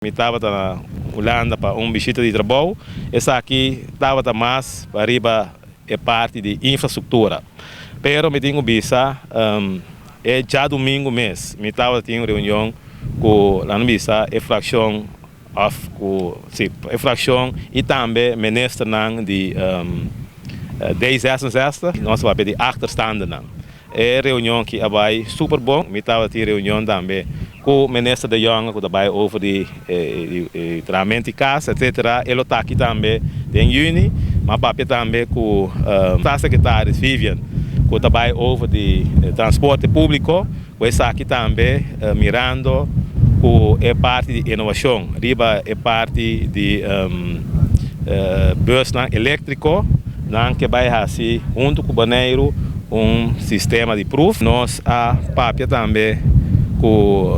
Mi tabata na Hulanda pa un bishita di trabou. Esaki tabata mas riba e parti di infrastruktura. Pero mi tin ku bisa, e djadumingu mes mi tabatin un reunion ku, laga bisa, e frakshon òf ku, sí, e frakshon i tambe ministernan di D66. Nos a papia di achterstandennan. E reunion aki a bai super bon. Mi tabatin reunion tambe ku minister De Jonge, ku ta bai over di trahamentu di kas, etc. E lo ta aki tambe den yüni. M'a papia tambe ku staatssecretaris Vivian, ku ta bai over di transporte públiko, ku esaki tambe mirando ku e parti di inovashon riba e parti di busnan eléktriko, nan ke bai hasi huntu ku Boneiru un sistema di proef. Nos a papia tambe ku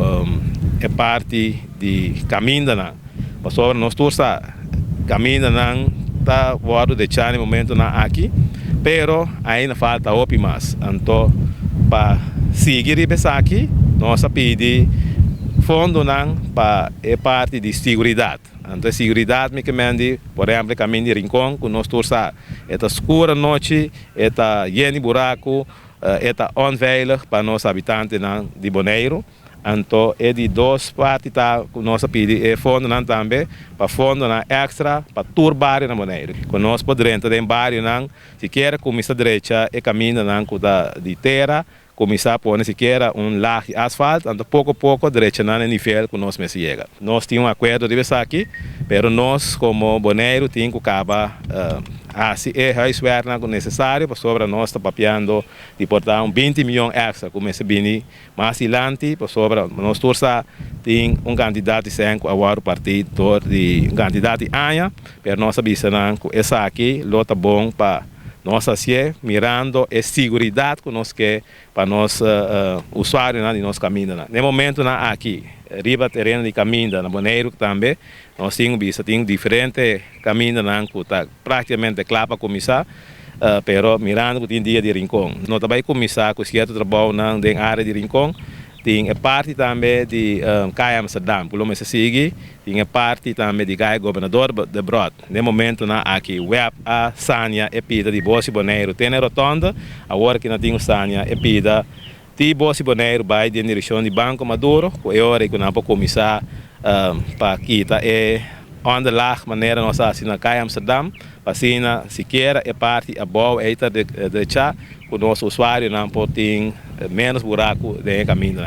e parti di kamindanan, pasobra nos tur sa kamindanan ta wòrdu drechá na e momentonan aki, pero ainda falta hopi mas. Anto pa sigui riba esaki nos a pidi fondonan pa e parti di siguridat. Anto e siguridat mi ke men di, por ehèmpel, e kaminda di Rincon, ku nos tur sa e ta skur anochi, e ta yen di buraku, e ta onveilig pa nos habitantenan di Boneiru. Anto e di dos parti ta ku nos a pidi e fondonan tambe pa fondonan èkstra pa tur bario na Boneiru. Ku nos por drenta den barionan, sikiera kuminsá drecha e kamindanan ku ta di tera, kuminsá pone sikiera un laag di asfalt, anto poko poko drecha nan e nivel ku nos mester yega. Nos tin un akuerdo riba esaki, pero nos komo Boneiru tin ku kaba hasi e huiswerknan ku nesesario, pasobra nos ta papiando di por ta un 20 mion èkstra ku mester bini mas dilanti, pasobra nos tur sa tin un kantidat di sèn ku a wòrdu partí dor di un kantidat di aña, pero nos a bisa nan ku esaki lo ta bon pa nos hasié mirando e siguridat ku nos ke pa nos usuarionan di nos kamindanan. Na e momentonan aki riba tereno di kaminda na Boneiru tambe nos tin bisa tin diferente kamindanan ku ta práktikamente kla pa kuminsá, pero mirando ku tin Dia di Rincon, no ta bai kuminsá ku sierto trabounan den área di Rincon. Tin e parti tambe di Kaya Amsterdam ku lo mester sigui, tin e parti tambe di Kaya Gobernador Debrot. Den momentonan aki WEB a sania e pida di Bos'i Boneiru te na rotonde. Awor aki nan tin ku sania e pida di Bos'i Boneiru bai den direkshon di Banko Maduro, ku e ora ku nan por kuminsá pa kita e onderlaag manera nos a hasi na Kaya Amsterdam, pa asina sikiera e parti abou ei ta drechá, ku nos usuarionan por tin menos buraku den e kamindanan.